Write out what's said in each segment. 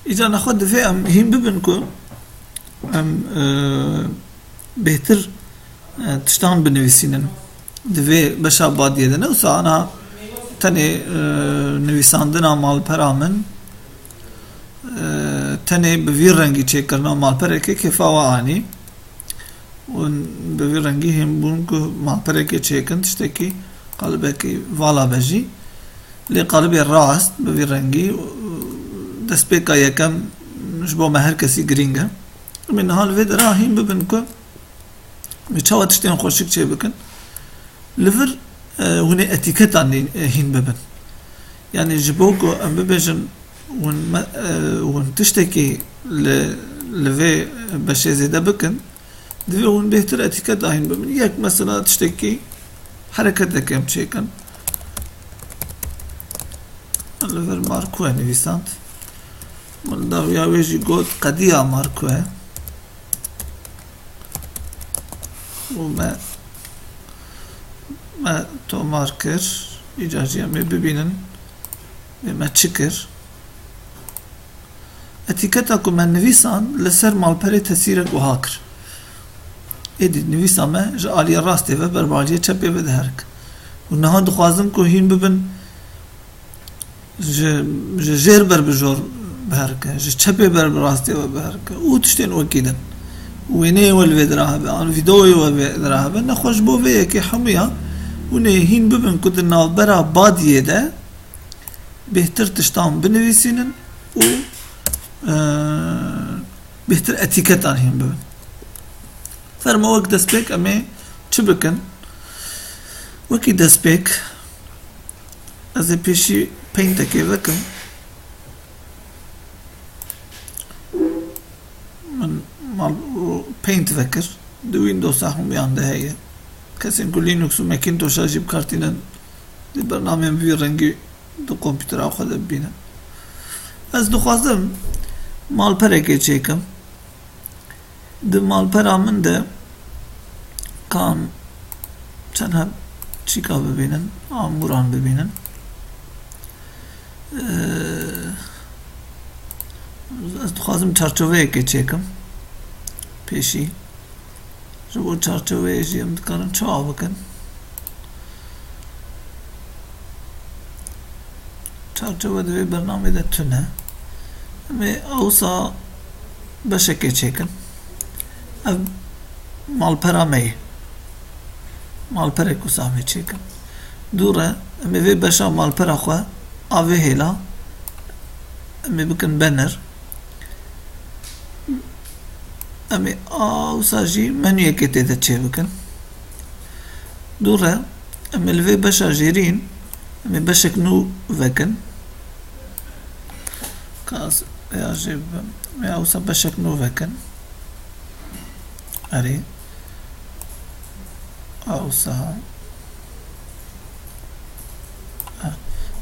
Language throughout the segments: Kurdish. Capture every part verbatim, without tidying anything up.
Îca nexwe divê em hîn bibin ku em, e, bêhtir, e, tiştan binivîsînin. Di vê beşa badiyê de ne wisa ana tenê, e, nivîsandina malpera min, e, tenê bi vî rengî çêkirina malperekê kêfa we anî. Hûn bi vî rengî hîn bûn ku malperekê çêkin, tiştekî qalibekî vala be jî. Lê qalibê rast bi vî rengî, destpêka yekem ji bo me her kesî girîng e. Em ê niha li vê dera hîn bibin ku em ê çawa tiştên xweşik çêbikin. Li vir, e, hûn ê etîketan hîn, e, hîn bibin. Yanî ji bo ku em bibêjin hûn me, e, hûn tiştekî li, li vê beşê zêde bikin, divê hûn bêhtir etîketa hîn bibin. Yek mesela tiştekî hereketek em çêkin. Li vir Markue nivîsand. Min dawiya wê jî got qediya Markue. Û me, me tomar kir. Îca jî em ê bibînin. Vê me çi kir? Etîketa ku me nivîsand li ser malperê tesîrek wiha kir. Êdî nivîsa me ji aliyê rastê ve ber bi aliyê çepê ve diherike. Û niha dixwazim ku hîn bibin ji, ji jêr ber bi jor biherike, ji çepê ber bi rastê ve biherike û tiştên wekî din. Wêneyê we li vê dira hebe, an vîdeoyê we vê dira hebe, nexwe ji bo vê yekê hemûya hûn ê hîn bibin ku di navbera badiyê de bêhtir tiştan binivîsînin û, e, bêhtir etîketan hîn bibin. Fermo wek destpêk em ê çi bikin? Wekî destpêk ez ê pêşî paintekê vekim. Min mal û paint vekir. Di Windowsa hemûyan de heye. Kesên ku Linux û Macintosh-a jî bi kar tînin, di bernameyên bi vî rengî di kompîtera xwe de bibînin. Ez dixwazim malperekê çêkim. Di malpera min de kam çend heb çîka bibînin, amûran bibînin. Ee, ez dixwazim çarçoveyekê çêkim. Pêşî. Ji bo çarçoveyê jî em dikarin çawa bikin? Çarçove di vê bernamê de tune. Em ê wisa beşekê çêkin. Ev malpera me ye. Malperek wisa em ê çêkin. Dû re em ê vê beşa malpera xwe a vê hêla em ê bikin banner. Em ê a wisa jî menûyekê tê de çêbikin. Dû re em ê li vê beşa jêrîn, em ê beşek nû vekin. Kas ya jê bibim. Em ê a wisa beşek nû vekin. Erê. A wisa.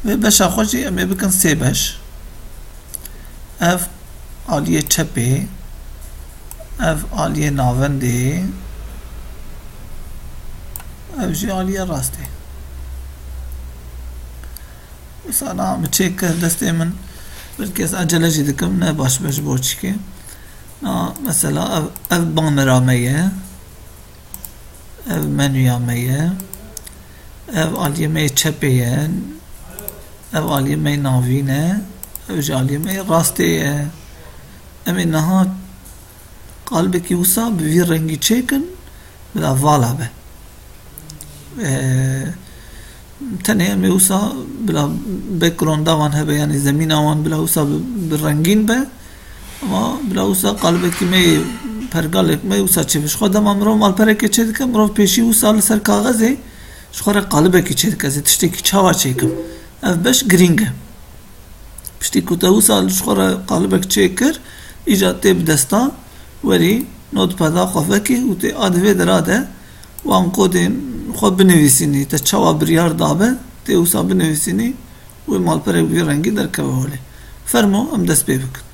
Vê beşa xwe jî em ê bikin sê beş. Ev aliyê çepê, ev aliyê navendê, ev jî aliyê rastê. Wisa na min çêkir destê min, belkî ez ecele jî dikim, ne baş be ji bo çikê. Na mesela ev, ev banera me ye. Ev menûya me ye. Ev aliyê me yê çepê ye. Ev aliyê me yê navîn e. Ev jî aliyê me yê rastê ye. Em ê niha qalibekî wisa bi vî rengî çêkin, bila vala be. Ee, Tenê em ê wisa bila backgrounda wan hebe, yanî zemîna wan bila wisa bi, bi rengîn be. Ama bila wisa qalibekî me yê pergalek me yê wisa çêbe. Ji xwe dema mirov malperekê çêdike, mirov pêşî wisa li ser kaxezê ji xwe re qalibekî çêdike. Ez ê tiştekî çawa çêkim? Ev beş girîng e. Piştî ku te wisa li ji xwe re qalibek çêkir, îca tê bi desta werî notepada xwe vekî û tê a di vê dera de wan kodên xwe binivîsînî. Te çawa biryar dabe, tê wisa binivîsînî, wê malperek bi vî rengî derkeve holê. Fermo, em dest pê bikin.